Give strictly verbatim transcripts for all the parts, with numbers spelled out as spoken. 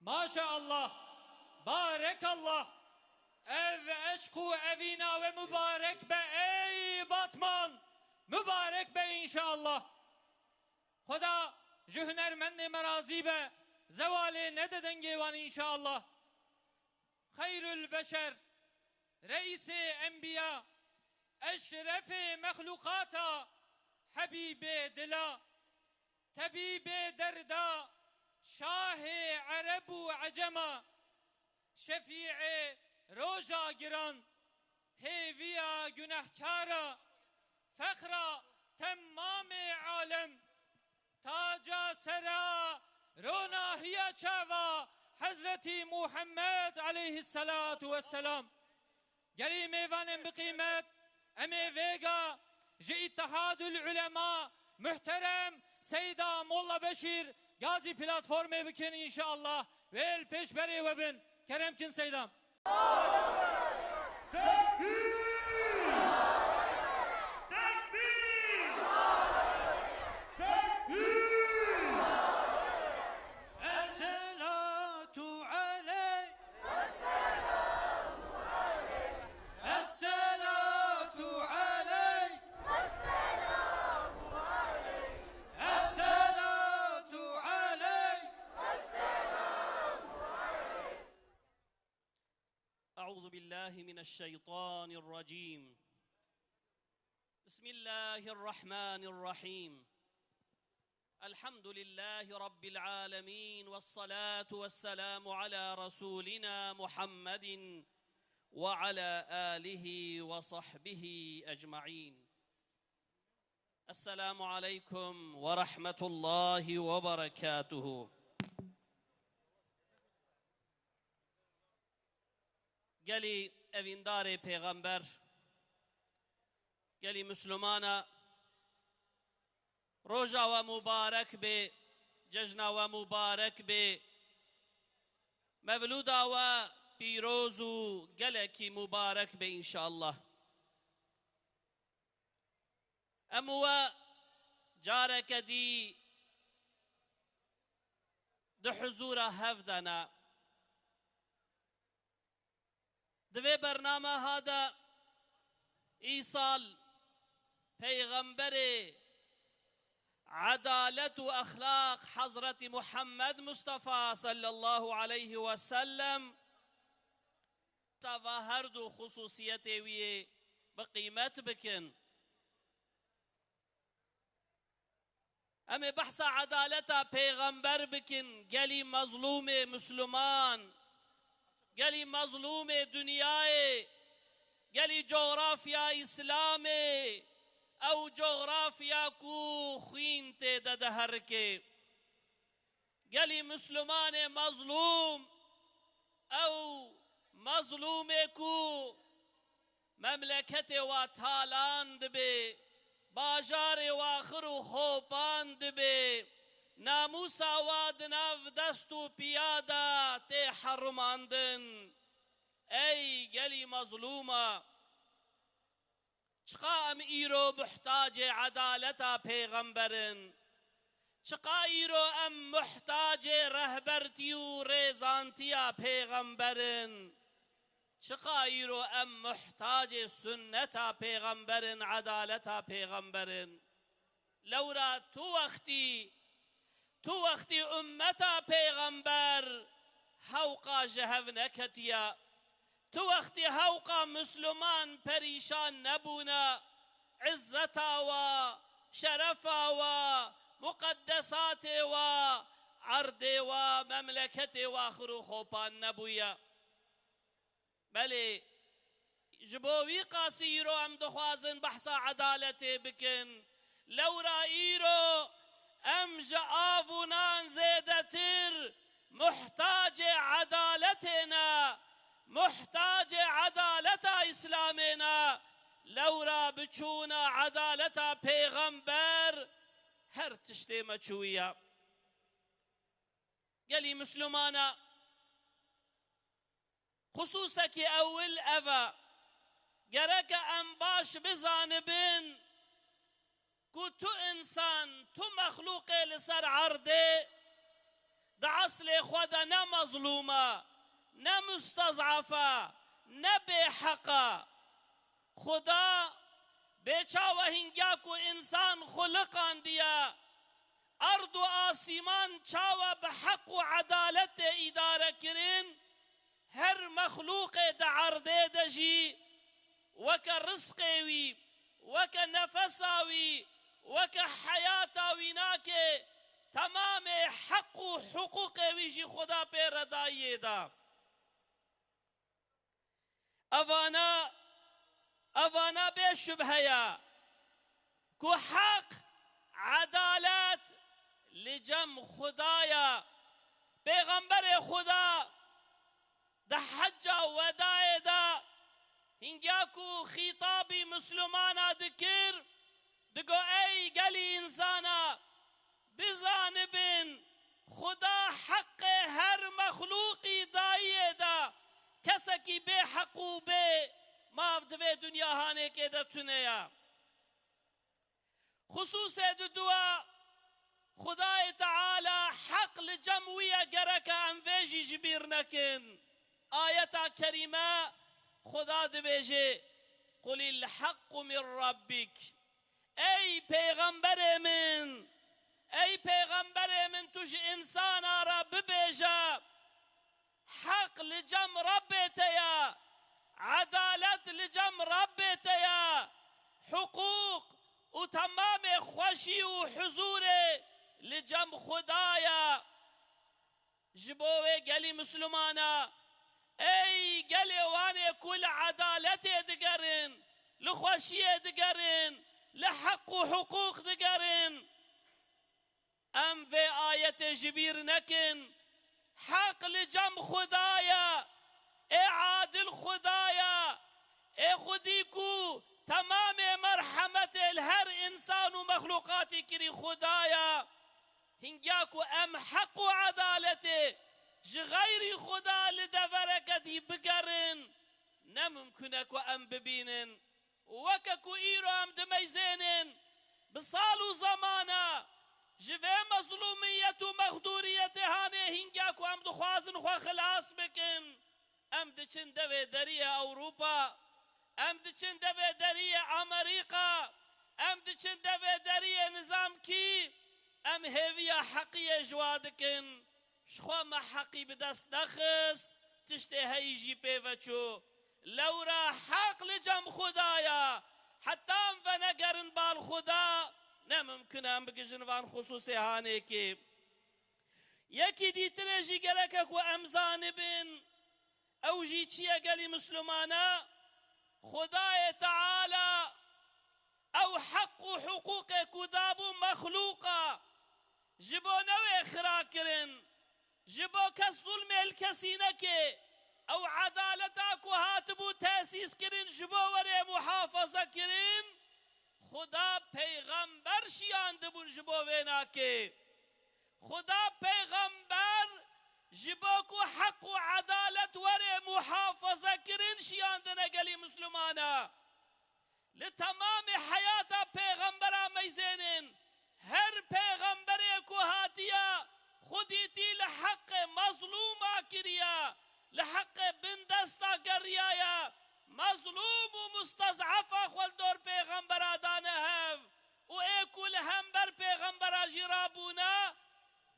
Maşallah, barekallah. Ev eşq û evîna we mubarek be ey Batman. Mubarek be înşallah. Xweda ji hunermendê me razî be. Zewalê nede dengê wan înşallah. Xeyrul beşer, reîsê enbiya, eşrefê mexlûqata, hebîbê dila, tebîbê derda, şahê ereb û ecema, şefîê roja giran, hêviya gunehkara, fexra temamê alem, taca sera, ronahiya çava Hezretî Muhammed aleyhisselatu vesselam. Gelî mêvanên bi qîmet, em ê vêga ji Îttihadul Ulema muhterem Seyda Molla Beşîr gazî platformê bikin înşallah. Wê li pêşberê we bin. Kerem kin Seyda. Tekbîr! Tekbîr! Tekbîr! Esselatu aleyk. Esselatu aleyk. Esselatu aleyk. أعوذ بالله من الشيطان الرجيم. بسم الله الرحمن الرحيم. الحمد لله رب العالمين، والصلاة والسلام على رسولنا محمد وعلى آله وصحبه أجمعين. السلام عليكم ورحمة الله وبركاته. Gelî evîndarê pêxember, gelî Misilmana, roja we mubarek bê, cejna we mubarek bê, mevlûda we pîroz û gelekî mubarek bê înşallah. Em û we careke dî di huzûra hev de ne. Di vê bernameha de îsal peyxemberê edalet û exlaq Hezretî Muhammed Mustafa sallallahu aleyhi ve sellem, va her du xususiyetê wî yê bi qîmet bikin. Em ê behsa edaleta pêxember bikin, gelî mezlûmê Misliman, gelî mezlûmê dinyayê, gelî cografya Îslamê, ew cografya ku xwîn tê de diherike. Gelî Mislimanê mezlûm, ew mezlûmê ku memleketê wa talan dibe, bajarê wa xir û xopan dibe, namûsa wa di nav dest û piya de tê herimandin. Ey gelî mezlûma! Çiqa em îro muhtacê edaleta pêxember in? Çiqa îro em muhtacê rehbertî û rêzantiya pêxember in? Çiqa îro em muhtacê sunneta pêxember in, edaleta pêxember in? Lewra tu wextî, tu wextî ummeta pêxember hewqa ji hev neketiye. Tu wextî hewqa Misliman perîşan nebûne, izzeta wa, şerefa wa, muqeddesatê wa, erdê wa, memleketê wa xir û xopan nebûye. Belê, ji bo wî qasî îro em dixwazin behsa edaletê bikin. Lewra îro em ji av û nan zêdetir muhtacê edaletê ne, muhtacê edaleta Îslamê ne. Lewra bi çûna edaleta pêxember her tiştê me çûye. Gelî Mislimana, xususekî ewil ev e, gereke em baş bizanibin ku tu însan, tu mexlûqê li ser erdê, di eslê xwe de ne mezlûm e, ne mustez'ef e, ne bêheq e. Xuda bê çawa hingya ku însan xuliqandiye, erd û asîman çawa bi heq û edaletê îdare kirin, her mexlûqê di erdê de jî weke rizqê wî, weke nefesa wî, weke heyata wî nake, temamê heq û hiqûqê wî jî Xuda pê re dayiyê da. Evana, evana bê şubhe ye ku heq, edalet li cem Xuda ye. Pêxemberê Xuda di hecca wedayê de hingya ku xîtabî Mislimana dikir, digo, ey gelî însana, bizanibin, Xuda heqê her mexlûqî dayiyê de, kesekî bê heq û bê mav di vê dinya hanêkê de tune ye. Xusûsê diduwa, Xudayê Teala heq li cem wî ye, gereke em vê jî ji bîr nekin. Ayeta kerîme Xuda dibêje, "Qulil heqqu min rabbik." Ey pêxemberê min, ey pêxemberê min, tu ji însana re bibêje, heq li cem Rabbê te ye, edalet li cem Rabbê te ye, hiqûq û temamê xweşî û huzûrê li cem Xuda ye. Ji bo wê gelî Mislimana, ey gelê wanê ku li edaletê digerin, li xweşiyê digerin, li heq û hiqûq digerin, em vê ayetê ji bîr nekin. Heq li cem Xuda ye, ê adil Xuda ye, ê xwedî ku temamê merhemetê li her însan û mexlûqatî kirî Xuda ye. Hingya ku em heq û edaletê ji xeyrî Xuda li devereke dî bigerin, ne mimkun e ku em bibînin. Weke ku îro em dimeyzênin, bi sal û zemana ji vê mezlûmiyet û mexdûriyetê hanê hingya ku em dixwazin xwe xilas bikin, em diçin devê deriyê Ewropa, em diçin devê deriyê Amerîka, em diçin devê deriyê nizamkî, em hêviya heqiyê ji wa dikin. Ji xwe me heqî bi dest nexist, tiştê heyî jî pê veçû. Lewra heq li cem Xuda ye. Heta em venegerin bal Xuda, ne mimkun e em bigihîjin van xusûsê hanêkê. Yekî dîtirê jî gereke ku em zanibin, ew jî çi ye gelî Mislimana? Xudayê Teala ew heq û hiqûqê ku dabû mexlûqa, ji bo newê xira kirin, ji bo kes zulmê li kesî neke, ew edaleta ku hatibû tesîs kirin ji bo were muhafaza kirin, Xuda peyxember şiyandibûn ji bo vê nake. Xuda peyxember ji bo ku heq û edalet were muhafaza kirin şiyandine gelî Mislimana. Li temamê heyata pêxembera meyzênin, her pêxemberê ku hatiye, xwedîtî li heqê mezlûma kiriye, li heqê bindesta geriyaye, mezlûm û mustez'efa xwe li dor pêxembera dane hev û ê ku li hember pêxembera jî rabûne,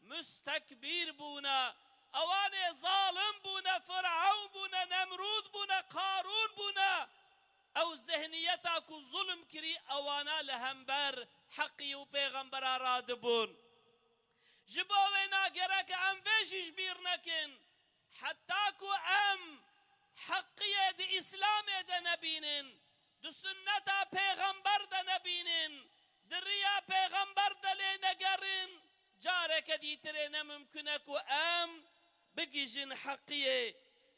mustekbîr bûne. Ewanê zalim bûne, Firewn bûne, Nemrûd bûne, Qarûn bûne. Ew zihniyeta ku zulm kirî, ewana li hember heqî û pêxembera radibûn. Ji bo wê na gereke em vê jî ji bîr nekin. Heta ku em heqiyê di Îslamê de nebînin, di sunneta pêxember de nebînin, di riya pêxember de lê negerin, careke dîtirê ne mimkun e ku em bigihîjin heqiyê.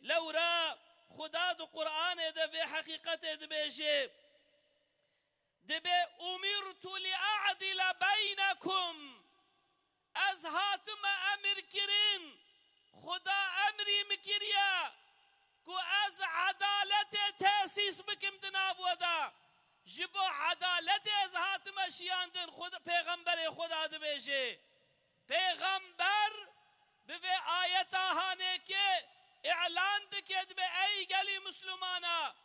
Lewra Xuda di Qur'anê de vê heqîqetê dibêje, dibê, "Umirtu li a'dile beynekum." Ez hatime emir kirin, Xuda emrî min kiriye ku ez edaletê tesîs bikim di nav we de. Ji bo edaletê ez hatime şiyandin, Xuda, pêxemberê Xuda dibêje. Pêxember Bi vê ayeta hanê ke îlan dike, dibe, ey gelî Misilmana,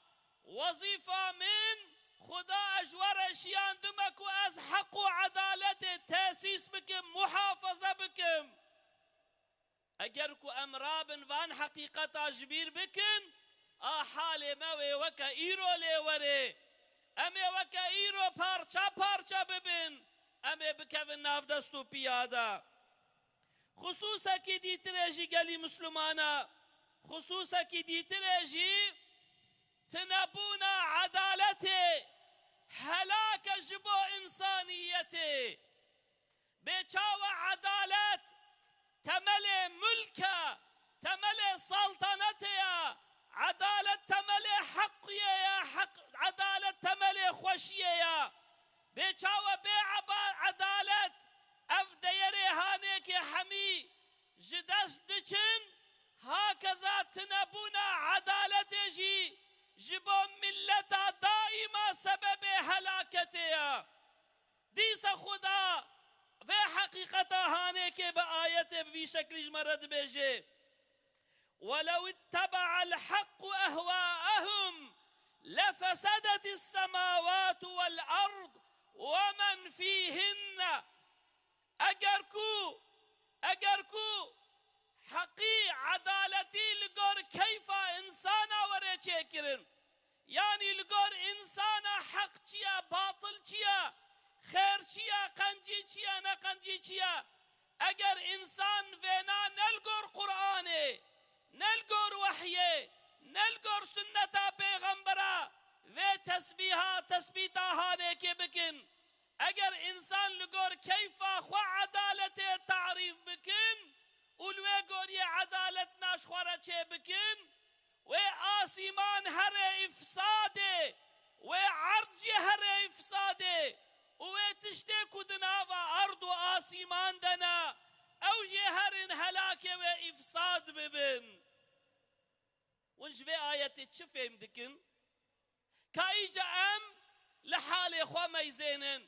wezîfa min, Xuda ez ji we re şiyandime ku ez heq û edaletê tesîs bikim, muhafaza bikim. Eger ku em rabin van heqîqeta ji bîr bikin, a halê me wê weke îro lê were. Em ê weke îro parça parça bibin. Em ê bikevin nav dest û piya de. Xisûsekî dîtirê jî gelî Misilmana, xisûsekî dîtirê jî tinebûna edaletê helak e ji bo însaniyetê. Bê çawa edalet temelê mulk e, temelê saltanetê ye. Edalet temelê heqiyê ye, heq, edalet temelê xweşiyê ye. Bê çawa bê eba-, edalet ev deyerê hanê ke hemî ji dest diçin, hakeza tinebûna edaletê jî ji bo milleta daîma sebebê helaketê ye. Dîsa Xuda vê heqîqeta hanê ke bi ayetê bi vî şeklî ji me re dibêje: ولو اتبع الحق أهواءهم لفسدت السماوات والأرض ومن فيهن. Eger ku, eger ku heqî, edaletî li gor keyfa însana were çêkirin, yanî li gor însana heq çi ye, batil çi ye, xêr çi ye, qencî çi ye, ne qencî çi ye, eger însan vêna ne li gor Qur'anê, ne li gor wehyê, ne li gor sunneta pêxembera, vê tesbîha, tesbîta hanê ke bikin, eger însan li gor keyfa xwe edaletê tarîf bikin û li wê goriyê edalet naş xwe re çê bikin, wê asîman herê îfsadê, wê erd jî herê îfsadê û wê tiştê ku di nava erd û asîman de ne, ew jê herin helakê wê îfsad bibin. Hûn ji vê ayetê çi fêm dikin? Ka îca em li halê xwe meyzênin.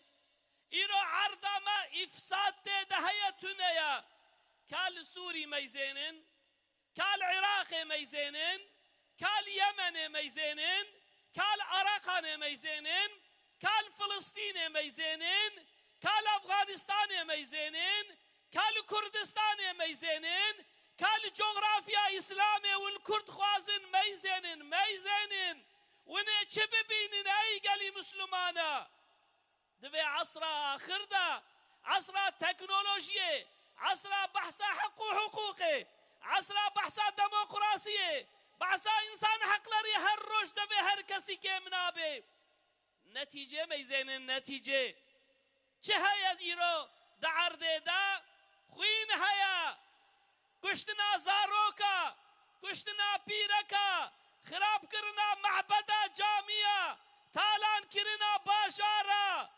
Îro erda me îfsad tê de heye, tune ye. Ka li Sûrî meyzênin, ka li Iraqê meyzênin, ka li Yemenê meyzênin, ka li Arakanê meyzênin, ka li Filistînê meyzênin, ka li Afganistanê meyzênin, ka li Kurdistanê meyzênin, ka li coxrafya Îslamê û li Kurd xwazin meyzênin, meyzênin. Winê çi bibînin ey gelî Misilmana? Di vê esra axir de, esra teknolojiyê, esra behsa heq û hiqûqê, esra behsa demokrasiyê, behsa însan heqlerî her roj devê her kesî kêm nabe. Netîcê meyzênin, netîcê. Çi heye îro di erdê de? Xwîn heye. Kuştina zaroka, kuştina pîreka, xirabkirina mehbeda, camiya, talankirina bajara,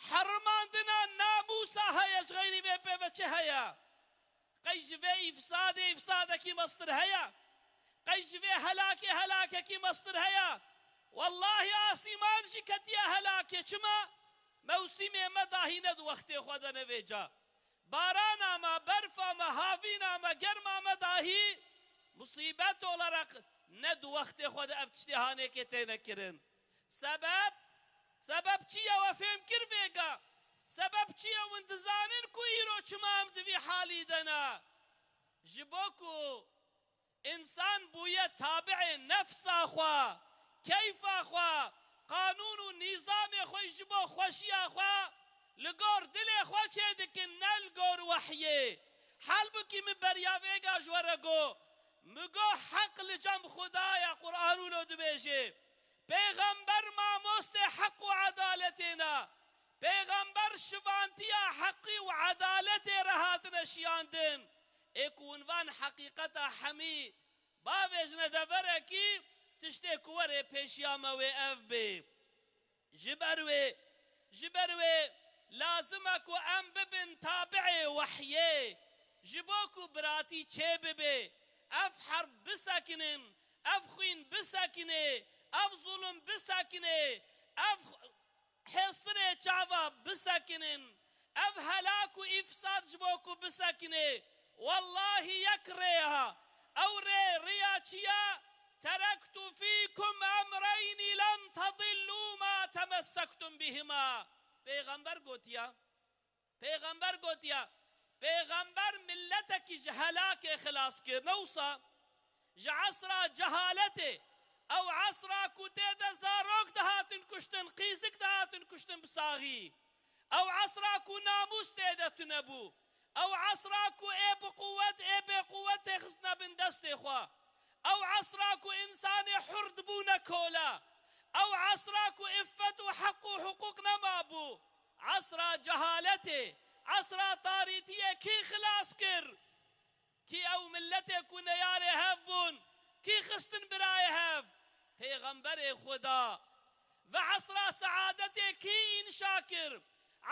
herimandina namûsa heye, ji xeyrî vê pê ve çi heye? Qey ji vê îfsadê îfsadekî mestir heye? Qey ji vê helakê helakekî mestir heye? Wellahî asîman jî ketiye helakê. Çima? Mewsîmê me dahî ne di wextê xwe de ne vêca. Barana me, berfa me, havîna me, germa me dahî musîbet olarak ne di wextê xwe de ev tiştê hanêkê têne kirin. Sebeb? Sebeb çi ye we fêhm kir vêga? Sebeb çi ye hûn dizanin ku îro çima em di vî halî de ne? Ji bo ku însan bûye tabiê nefsa xwe, keyfa xwe, qanûn û nîzamê xwe ji bo xweşiya xwe li gor dilê xwe çêdikin, ne li gor wehyê. Halbukî min beriya vêga ji we re got, min got, heq li cem Xuda ye, Qur'an wilo dibêje. Pêxember mamostê heq û edaletê ne. Pêxember şivantiya heqî û edaletê re hatine şiyandin. Ê ku hûn van heqîqeta hemî bavêjine deverekî, tiştê ku were pêşiya me wê ev bê. Ji ber wê, ji ber wê lazim e ku em bibin tabiê wehyê, ji bo ku biratî çêbibe, ev herb bisekinin, ev xwîn bisekine, ev zulm bisekine, ev hêstirê çava bisekinin, ev helak û îfsad ji bo ku bisekine, Wellahî yek rê ya. Ew rê, riya çi ya? "Terektu fîkum emreyni len tedillû ma temessektum bihima." Pêxember gotiya. Pêxember gotiya. Pêxember milletekî ji helakê xilas kir. Ne wisa? Ji esra cehaletê, ew esra ku tê de zarok dihatin kuştin, qîzik dihatin kuştin bi saxî. Ew esra ku namûs tê de tune bû. Ew esra ku ê bi quwet, ê bê quwet tê xistine bin destê xwe. Ew esra ku însanê hur dibûne kole. Ew esra ku îffet û heq û hiqûq nemabû. Esra cehaletê, esra tarîtiyê kî xilas kir? Kî ew milletê ku neyarê hev bûn, kî xistin birayê hev? Pêxemberê Xuda. Ve esra seadetê kî înşa kir?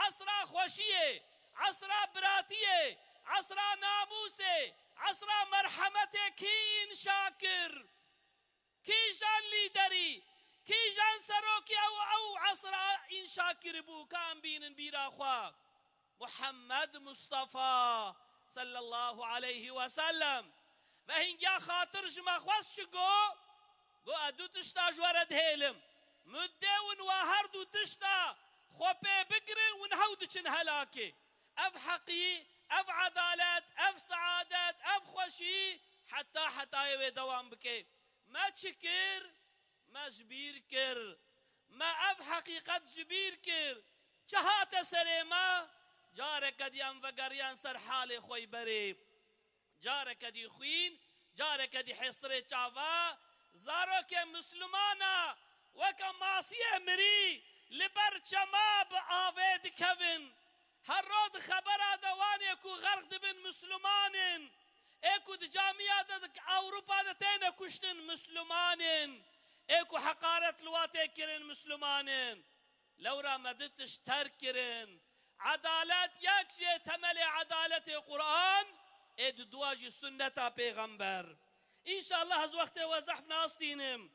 Esra xweşiyê, esra biratiyê, esra namûsê, esra merhemetê kî înşa kir? Kîjan lîderî, kîjan serokî ew, ew esra înşa kiribû, ka em bînin bîra xwe? Muhammed Mustafa sallallahu aleyhi ve sellem. Ve hingya xatir ji me xwest çi got? Got, "Ez du tişta ji we re dihêlim. Muddê win wa her du tişta xwe pê bigirin, win hew diçin helakê." Ev heqî, ev edalet, ev seadet, ev xweşî heta hetayê wê dewam bike. Me çi kir? Me ji bîr kir. Me ev heqîqet ji bîr kir. Çi hate serê me? Careke dî em vegeriyan ser halê xwe yî berê. Careke dî xwîn, careke dî hêstirê çava, zarokê Mislimana weke masiyê mirî li ber çema bi avê dikevin. Her roj di xebera de wan ê ku xerq dibin Misliman in. Ê ku di camiya de di Ewropa de têne kuştin Misliman in. Ê ku heqaret li wa tê kirin Misliman in. Lewra me du tişt terk kirin. Edalet yek jê temelê edaletê Quran, ê di dua jî sunneta pêxember. Înşallah ez wextê we zehf nastînim.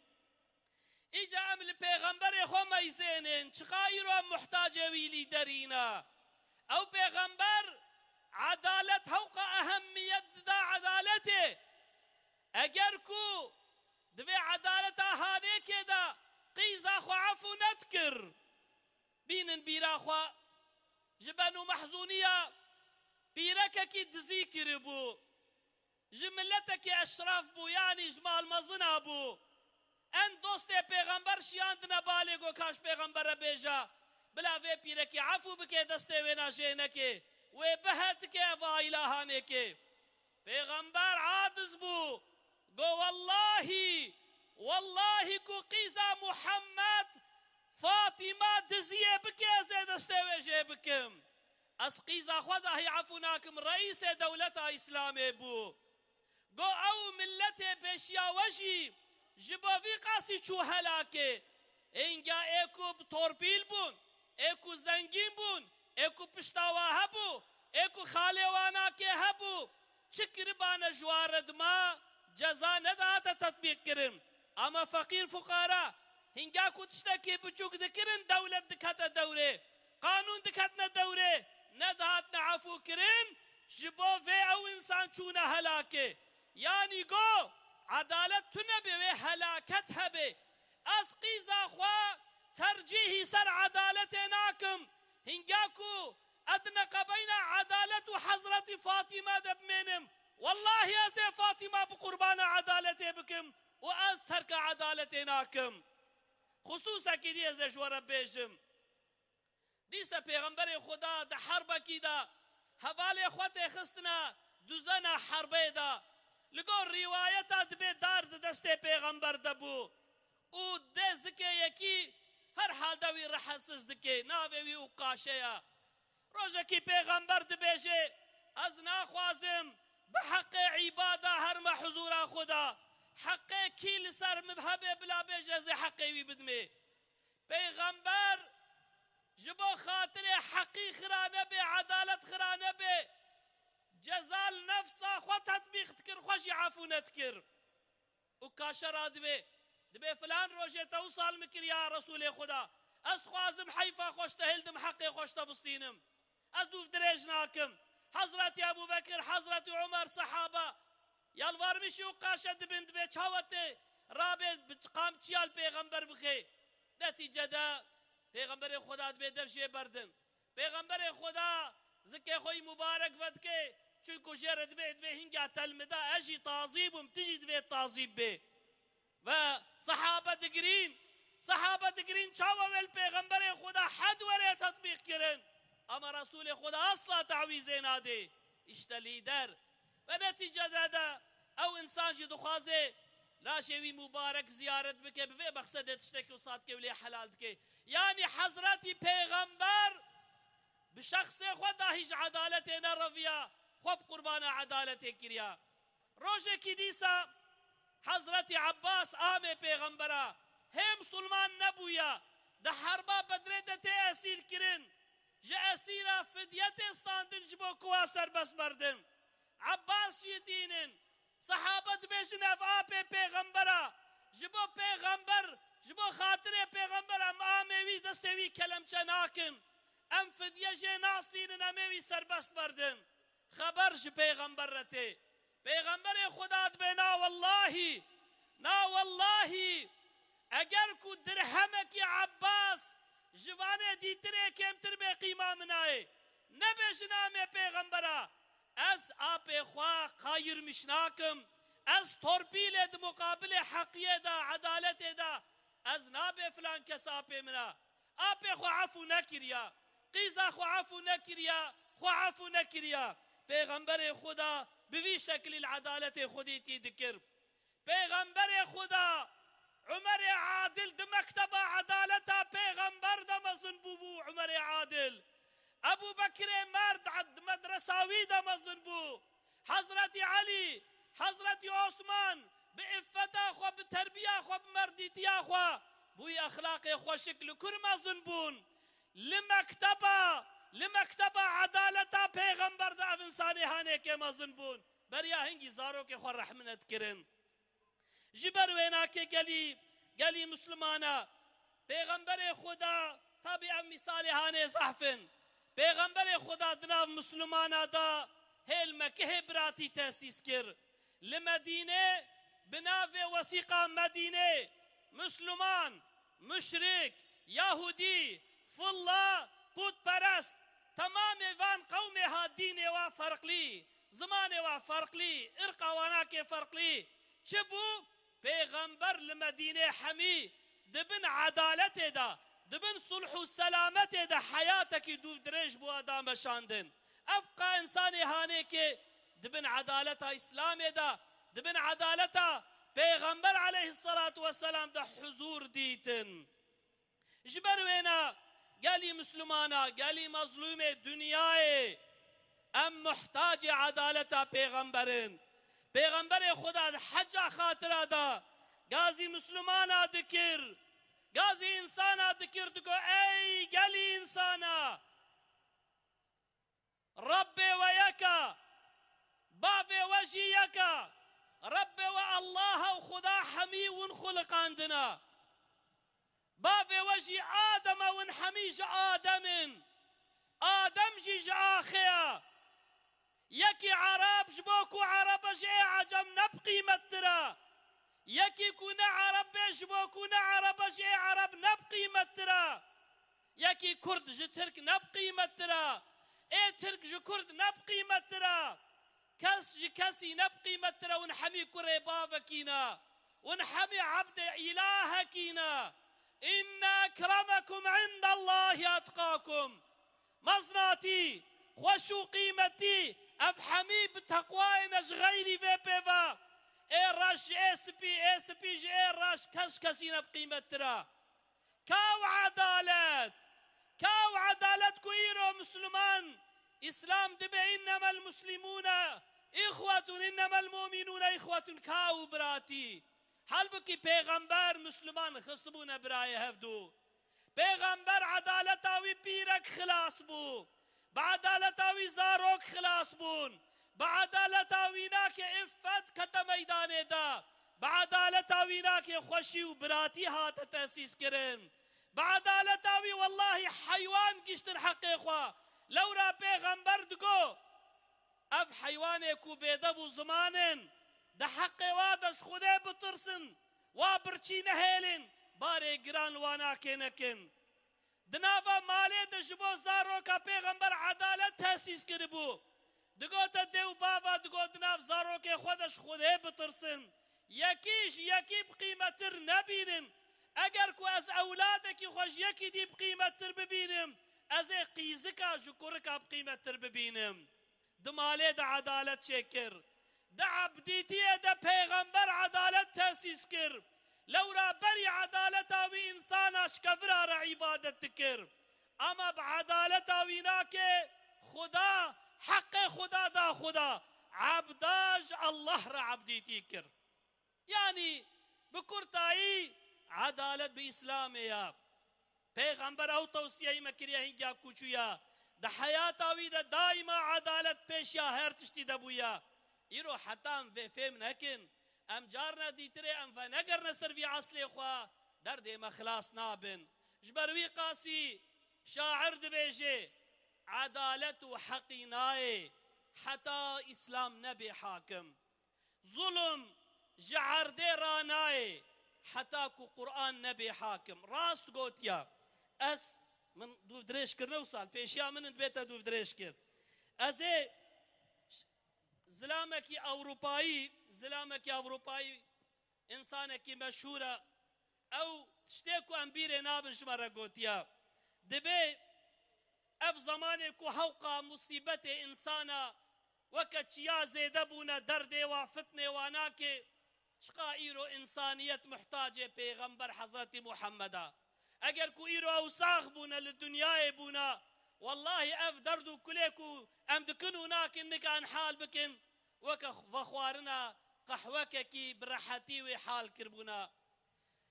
Îca em li pêxemberê xwe meyzênin, çiqa îro em muhtacê wî lîderî ne. Ew pêxember edalet hewqa ehemmiyet dida edaletê. Eger ku di vê edaleta hanêkê de qîza xwe efû nedikir, bînin bîra xwe, ji Benû Mehzûniya pîrekekî dizî kiribû. Ji miletekî eşraf bû, yanî ji malmezina bû. En dostê pêxember şiyandine balê, got, "Ka ji pêxembere bêje, bila vê pîrekî efû bike, destê wêna jê neke, wê bihetike ev aîla hanêkê." Pêxember aciz bû. Got, "Wellahî, wellahî ku qîza Muhammed Fatîma diziyê bike, ez ê destê wê jê bikim. Ez qîza xwe dahî efû nakim." Reîsê dewleta Îslamê bû. Got, "Ew miletê pêşiya we jî ji bo vî qasî çû helakê. Hingya ê ku bi torpîl bûn, ê ku zengîn bûn, ê ku pişta wa hebû, ê ku xalê wa nakê hebû, çi kiribane ji wan re dima, ceza nedihate tetbîq kirin. Ama feqîr fuqara, hingya ku tiştekî biçûk dikirin, dewlet dikete dewrê, qanûn diketine dewrê, nedihatine efû kirin, ji bo vê ew însan çûne helakê." Yanî got, edalet tune bê, wê helaket hebe. Ez qîza xwe tercîhî ser edaletê nakim. Hingya ku ez di neqebeyna edalet û Hezretî Fatîme de bimênim, wellahî ez ê Fatîma bi qurbana edaletê bikim û ez terka edaletê nakim. Xisûsekî dî ez ê ji we re bêjim. Dîse pêxemberê Xuda di herbekî de hevalê xwe têxistine duzena herbê de. Li gor rîwayeta dibê dar di destê pêxember de bû û dê zikê yekî her halde wî rehetsiz dike. Navê wî Ukaşe ye. Rojekî pêxember dibêje, "Ez naxwazim bi heqê îbada herime huzûra Xuda. Heqê kî li ser min hebe bila bêje, ez ê heqê wî bidimê." Pêxember ji bo xatirê heqî xira nebe, edalet xira nebe, ceza li nefsa xwe tetbîq dikir, xwe jî efû nedikir. Ukaşe radibê, dibê filan rojê te wisa li min kir ya Resûlê Xuda. Ez dixwazim heyfa xwe ji te hildim, heqê xwe ji te bistînim. Ez dûv dirêj nakim. Hezretî Ebû Bekir, Hezretî Omer, sehaba, yalvarmişî û qaşe dibin dibê çawa tê rabê bi qamçiya li pêxember bixê. Netîcede pêxemberê Xweda dibê dev jê berdin. Pêxemberê Xweda zikê xwe yî mubarek vedike, çunku jê re dibê, dibê hingya te li min da, ez jî tazî bûm, tu jî divê tazî bibê. Ve sehabe digirîn, sehabe digirîn çawa wê li pêxemberê Xweda hed were tetbîq kirin. Ama Resûlê Xweda asla tawîzê nadê. Îşte lîder. Ve netîcede de ew însan jî dixwaze laşê wî mubarek ziyaret bike, bi vê mexsedê tiştekî wisa dike û lê helal dike. Yanî Hezretî Pêxember bi şexsê xwe dahî ji edaletê nereviya, xwe bi qurbana edaletê kiriya. Rojekî dîsa Hezretî Ebbas amê pêxembera, hê misilman nebûya, di herba Bedrê de tê esîr kirin, ji esîra fidye tê standin ji bo ku wa serbest berdin. Ebbas jî tînin, sehabe dibêjin ev apê pêxembera, ji bo pêxember, ji bo xatirê pêxember em amê wî destê wî kelemçe nakin, em fidye jê nastînin, em ê wî serbest berdin. Xeber ji pêxember re tê. Pêxemberê Xweda dibê, na wellahî, na wellahî, eger ku dirhemekî Ebbas ji vanê dîtirê kêmtir bê qîma min nayê. Nebêjin amê pêxembera, ez apê xwe qayirmiş nakim, ez torpîlê di muqabilê heqiyê de, edaletê de, ez nabê filan kes apê min a. Apê xwe efû nekiriya. Qîza xwe efû nekiriya. Xwe efû nekiriya. Pêxemberê Xweda bi vî şekilî li edaletê Xwedî tî dikir. Pêxemberê Xweda, Umerê Adil di mekteba edaleta pêxember de mezin bûbû, Umerê Adil. Ebû Bekirê merd di medresa wî de mezin bû. Hezretî Elî, Hezretî Osman bi îffeta xwe, bi terbiya xwe, bi merdîtiya xwe, bi wî exlaqê xweşik li kur mezin bûn. Li mekteba, li mekteba edaleta pêxember de ev însanê hanêkê mezin bûn. Beriya hingî zarokê xwe rehmine dikirin. Ji ber wênakê gelî, gelî Mislimana, Pêxemberê Xweda, tabî ev mîsalê hanê zehf in. Pêxemberê Xweda di nav Mislimana de hê li Mekihê biratî tesîs kir. Li Medînê bi navê Wesîqa Medînê, Misliman, muşrik, Yahudî, Fulla, pûtperest, temamê van qewmê ha dînê wa ferqlî, zimanê wa ferqlî, irqa wanakê ferqlî. Çi bû? Pêxember li Medînê hemî di bin edaletê de, di bin sulh û selametê de heyatekî dûvdirêj bû da meşandin. Ev qa însanê hanêkê di bin edaleta Îslamê de, di bin edaleta Pêxember aleyhisselatu vesselam de huzûr dîtin. Ji ber wêna gelî Mislimana, gelî mezlûmê dinyayê, em muhtacê edaleta Pêxember in. Pêxemberê Xweda di heca xatira de gazî Mislimana dikir, gazî însana dikir, digo, ey gelî însana! Rebbê we yek e, bavê we jî yek e. Rebbê we Allah e û Xuda hemî win xuliqandine. Bavê we jî Adem e, win hemî ji Adem in. Adem jî ji axê ye. Yekî Ereb ji bo ku Ereb e, ji ê Ecem ne bi qîmettir e. Yekî ku ne Ereb be, ji bo ku ne Ereb e, ji ê Ereb ne bi qîmettir e. Yekî Kurd ji Tirk ne bi qîmettir e. Ê Tirk ji Kurd ne bi qîmettir e. Kes ji kesî ne bi qîmettir e. Win hemî kurê bavekî ne. Win hemî ebdê îlahekî ne. Inne ekremekum indallahî etqakum. Meznatî, xweş û qîmetî, ev hemî bi teqwayê ne ji xeyrî vê pê ve. Ê reş ji ê spî, ê spî ji ê reş, kes kesî ne bi qîmettir e. Ka ew edalet? Ka ew edalet ku îro Misliman, Îslam dibê innemel muslimûne îxwetun, innemel mu'minûne îxwetun, ka ew biratî? Halbukî Pêxember Misliman xistibûne birayê hevdu. Pêxember edaleta wî pîrek xilas bû. Bi edaleta wî zarok xilas bûn. Bi edaleta wî nake îffet kete meydanê de. Bi edaleta wî nake xweşî û biratî hate tesîs kirin. Bi edaleta wî wellahî heywan giştin heqê xwe. Lewra Pêxember digo, Ev heywanê ku bêdev û ziman in, di heqê wa de ji Xwedê bitirsin, wa birçî nehêlin, barê giran li wa nakê nekin. Di nava malê de ji bo zaroka pêxember edalet tesîs kiribû. Digote dê û bava digot di nav zarokê xwe de ji Xwedê bitirsin. Yekî ji yekî bi qîmettir nebînin. Eger ku ez ewladekî xwe ji yekî dî bi qîmettir bibînim, ez ê qîzika ji kurika bi qîmettir bibînim. Di malê de edalet çêkir. Di ebdîtiyê de pêxember edalet tesîs kir. Lewra berî edaleta wî însana ji kevira re îbadet dikir. Ama bi edaleta wî nake Xuda, heqê Xuda da Xuda. Ebda ji Allah re ebdîtî kir. Yanî bi kurtayî, edalet bi Îslamê ya. Pêxember ew tewsiyeyî me kiriye hingya ku çûya. Di heyata wî de daîma edalet pêşiya her tiştî de bûya. Îro heta em vê fêm nekin, em carna dîtirê em venegerine ser vî eslê xwe, derdê me xilas nabin. Ji ber wî qasî şair dibêje, edalet û heqî nayê heta Îslam nebê hakim. Zulm ji erdê ranayê heta ku Quran nebê hakim. Rast gotiya. Ez, min dûv dirêj kir, ne wisa, pêşiya min in dibête dûv dirêj kir. Ez ê zilamekî Ewropayî, zilamekî Ewropayî, însanekî meşhûr e. Ew tiştê ku em bîrê nabin ji me re gotiya. Dibê ev zemanê ku hewqa musîbetê însana weke çiya zêde bûne, derdê wa, fitnê wa nake, çiqa îro însaniyet muhtacê pêxember Hezretî Muhammed a. Eger ku îro ew sax bûne, li dinyayê bûne, wellahî ev derd û kulê ku em dikin û nakin nika em hal bikin, weke vexwarina qehwekekî bi rehetî wê hal kiribûna.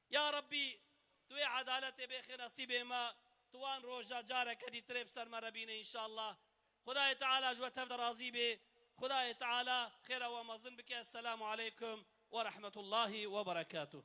Ya Rebbî, tu wê edaletê bêxê nesîbê me, tu wan roja careke dîtirê bi ser me re bîne înşallah. Xwedayê Teala ji we tev de razî bê. Xwedayê Teala xêra we mezin bike. Esselamu aleykum ve rahmetullahi ve berekatuh.